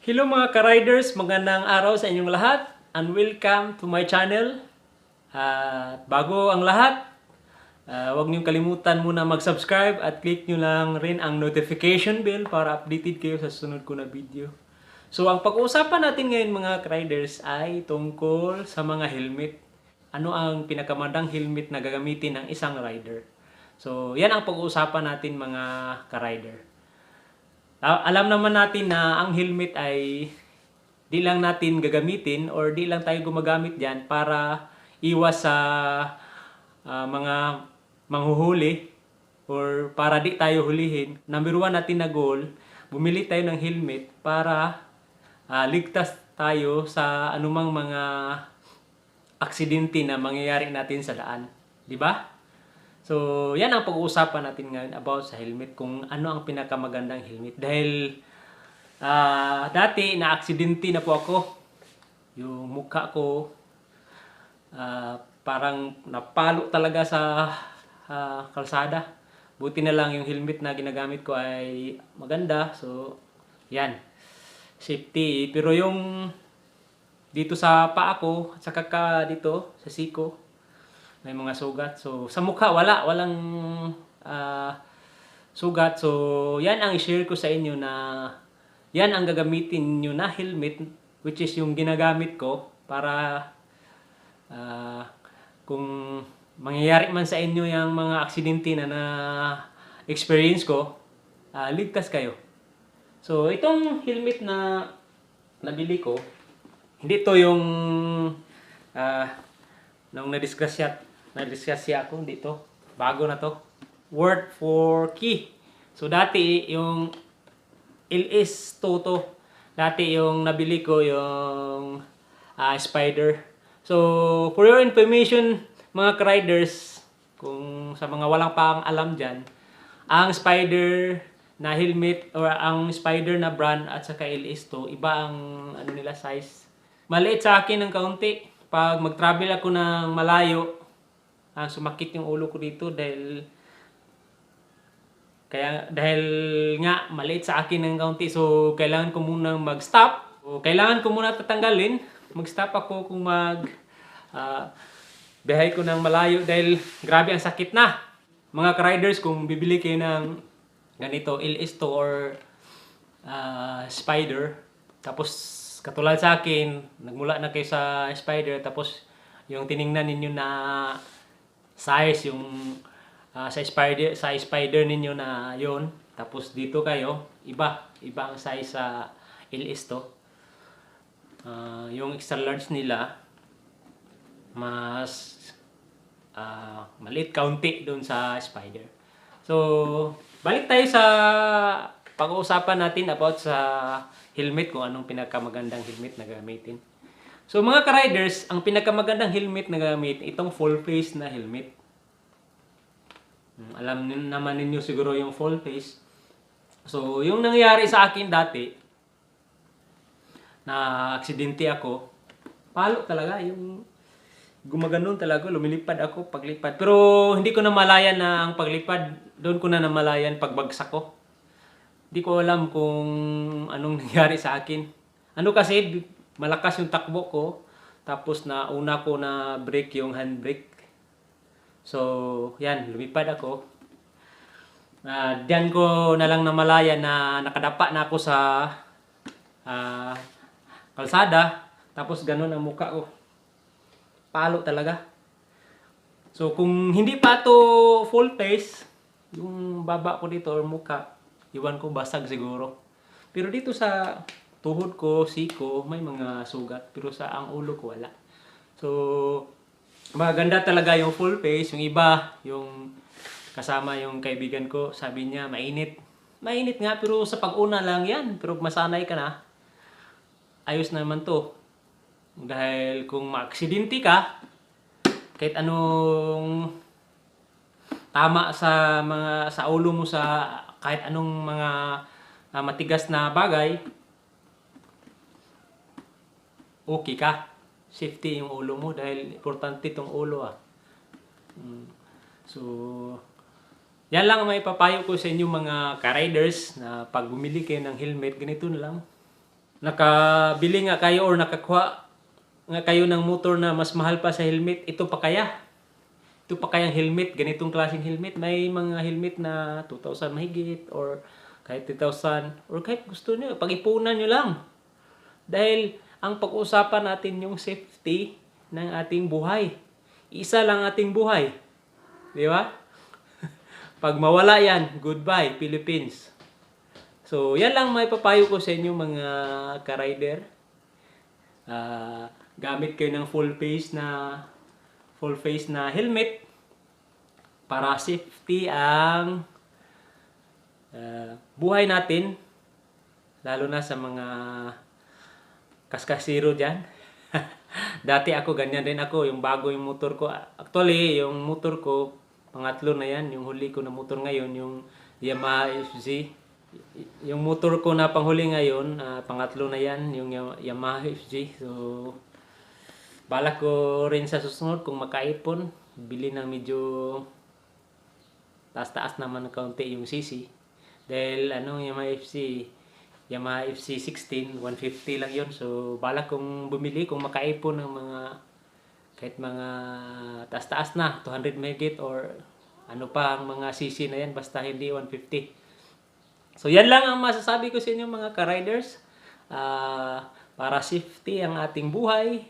Hello mga ka-riders, magandang araw sa inyong lahat and welcome to my channel. At bago ang lahat, huwag niyong kalimutan muna mag-subscribe at click niyo lang rin ang notification bell para updated kayo sa sunod ko na video. So ang pag-uusapan natin ngayon mga ka-riders ay tungkol sa mga helmet. Ano ang pinakamagandang helmet na gagamitin ng isang rider? So yan ang pag-uusapan natin mga ka-rider. Alam naman natin na ang helmet ay di lang natin gagamitin or di lang tayo gumagamit diyan para iwas sa mga manghuhuli or para di tayo hulihin. Number one natin na goal, bumili tayo ng helmet para ligtas tayo sa anumang mga aksidente na mangyayari natin sa daan. Di ba? So, yan ang pag-uusapan natin ngayon about sa helmet, kung ano ang pinakamagandang helmet. Dahil dati na-aksidente na po ako. Yung mukha ko parang napalo talaga sa kalsada. Buti na lang yung helmet na ginagamit ko ay maganda. So, yan. Safety. Pero yung dito sa paa ko, at saka dito sa siko, may mga sugat. So, sa mukha, walang sugat. So, yan ang i-share ko sa inyo na yan ang gagamitin nyo na helmet, which is yung ginagamit ko para kung mangyayari man sa inyo yung mga aksidente na experience ko, ligtas kayo. So, itong helmet na nabili ko, hindi to yung nung na-discuss ako dito. Bago na to. Word for key. So, dati yung LS2 to. Dati yung nabili ko yung Spider. So, for your information, mga riders, kung sa mga walang pang alam dyan, ang Spider na helmet or ang Spider na brand at saka LS2, iba ang ano nila size. Maliit sa akin ng kaunti. Pag mag-travel ako ng malayo, sumakit yung ulo ko dito dahil nga maliit sa akin ng kaunti, so kailangan ko muna mag-stop. So, kailangan ko muna tatanggalin. Mag-stop ako kung biyahe ko ng malayo dahil grabe ang sakit na. Mga ka-riders, kung bibili kayo ng ganito, LS2 or Spider, tapos katulad sa akin, nagmula na kayo sa Spider, tapos yung tiningnan ninyo na size, yung sa Spider ninyo na yon, tapos dito kayo, iba ang size sa LS to. Yung extra large nila, mas maliit kaunti doon sa Spider. So, balik tayo sa pag-uusapan natin about sa helmet, kung anong pinakamagandang helmet na gamitin. So mga ka-riders, ang pinakamagandang helmet na gamitin, itong full face na helmet. Alam naman ninyo siguro yung full face. So yung nangyari sa akin dati, na aksidente ako, palo talaga, yung gumaganon talaga, lumilipad ako paglipad. Pero hindi ko namalayan na ang paglipad, doon ko na namalayan pagbagsak ko. Hindi ko alam kung anong nangyari sa akin. Ano kasi, malakas yung takbo ko. Tapos una ko na brake yung handbrake. So, yan, lumipad ako. Diyan ko na lang namalaya na nakadapa na ako sa kalsada. Tapos ganun ang mukha ko. Palo talaga. So, kung hindi pa to full face, yung baba ko dito or mukha, iwan ko basag siguro. Pero dito sa tuhod ko, siko, may mga sugat. Pero sa ang ulo ko, wala. So, maganda talaga yung full face. Yung iba, yung kasama yung kaibigan ko, sabi niya, mainit. Mainit nga, pero sa pag-una lang yan. Pero masanay ka na, ayos naman to. Dahil kung ma-aksidente ka, kahit anong tama sa ulo mo, sa kahit anong mga matigas na bagay, okay ka. Safety yung ulo mo dahil importante itong ulo . So, yan lang ang may papayo ko sa inyo mga ka-riders, na pag bumili kayo ng helmet, ganito na lang. nakabili nga kayo or nakakuha nga kayo ng motor na mas mahal pa sa helmet, ito pa kaya? Ito pa kayang helmet, ganitong klaseng helmet. May mga helmet na 2,000 mahigit or kahit 3,000 or kahit gusto nyo, pag-ipunan nyo lang. Dahil ang pag-uusapan natin yung safety ng ating buhay. Isa lang ating buhay. Di ba? Pag mawala yan, goodbye Philippines. So, yan lang may papayo ko sa inyo mga ka-rider. Gamit kayo ng full face na helmet para safety ang buhay natin, lalo na sa mga kaskasiro dyan. Dati ako ganyan din ako, yung bago yung motor ko. Actually, yung motor ko pangatlo na yan, yung huli ko na motor ngayon, yung Yamaha FZ. Yung motor ko na panghuli ngayon, pangatlo na yan, yung Yamaha FZ. So balak ko rin sa susunod kung makaipon, bili ng medyo taas-taas naman ng kaunti yung CC. Dahil Yamaha FC 16, 150 lang yun. So balak kong bumili kung makaipon ng mga kahit mga taas-taas na 200 megit or ano pa ang mga CC na yan, basta hindi 150. So yan lang ang masasabi ko sa inyo mga ka-riders. Para safety ang ating buhay,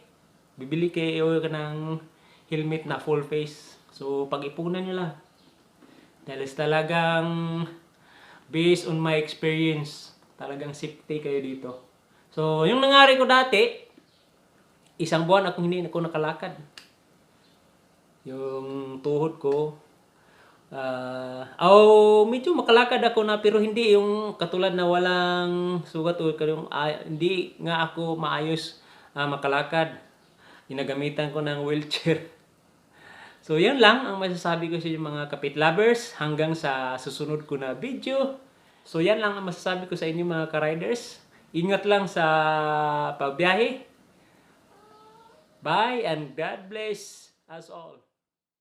bibili kayo ng helmet na full face. So pag-ipunan nyo lang. Dahil talagang based on my experience, talagang safety kayo dito. So yung nangyari ko dati, isang buwan akong hindi ako nakalakad. Yung tuhod ko, medyo makalakad ako na, pero hindi yung katulad na walang sugat o hindi nga ako maayos makalakad. Ginagamitan ko ng wheelchair. So yan lang ang masasabi ko sa inyo mga kapit lovers, hanggang sa susunod ko na video. So yan lang ang masasabi ko sa inyo mga ka-riders. Ingat lang sa pagbiyahe. Bye and God bless us all.